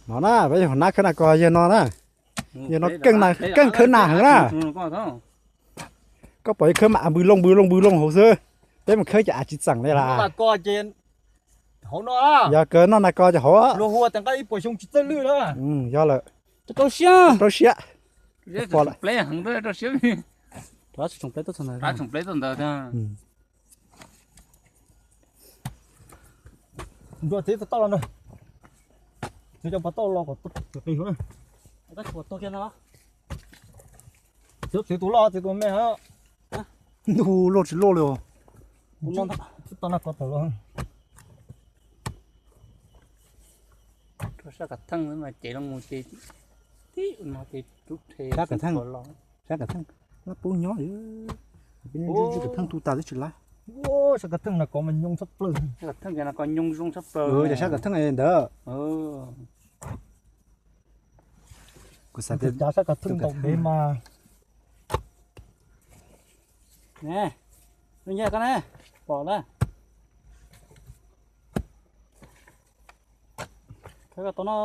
No na, peb yog nab khawb nas kos yog no na. Yog no keej khawb nas heev na. Koj pom yog khawb mas npws loo npws loo npws loo hauv xwb. Peb mus khawb ces av tsis txeem li las. Yog kawg noj nas kos ces hauv. Yog lawm. Rau siab. Nrua txiv tau toj los na. Txiv cov pov tauj los kom txiv qis na. Txiv tus loj txiv tus me. Ntuj loj tsis loj li os. Tau na ko tau los. Rau sab kav theej mas cev los mus ces tib no ces rub rhe sab kav theej los. Sab kav theej lab pub nyob. Peb nyob kav theej tu tas twb tsis lab. Sab kav theej no kov mas nyooj tshaj plaws. Sab kav theej no kov nyooj zoo tshab plaws. Ces sab kav theej ntawd. Kuv xav tias sab kav theej ntaus dev mas. Ne, lub nyiaj ko ne, pom na. Khawb ko tau no.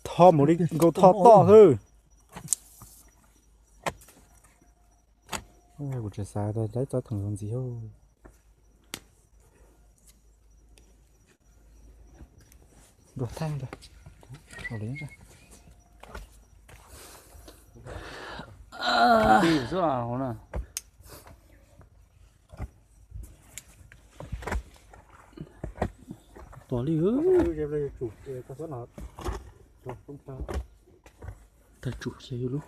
Tho mus li nkaus tho toj xwb. Kuv tseem xav tias laib txoj theem zoo ntxiv. Npluag thaj ntawd. Tos li. Tag tsum xyov yus lub.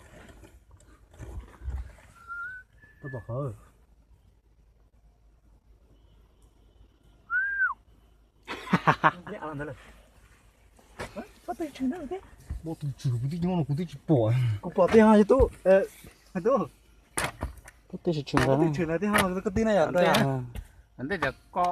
Pob tw tshwm kuv twb nyob no kuv twb tsis pom. Kuv pom tej ho yog tub. Hais tub. Pob tw tshwm ntawd. Pob tw tshwm ntawd tej ho koj tij na yom. Ntej cov ko.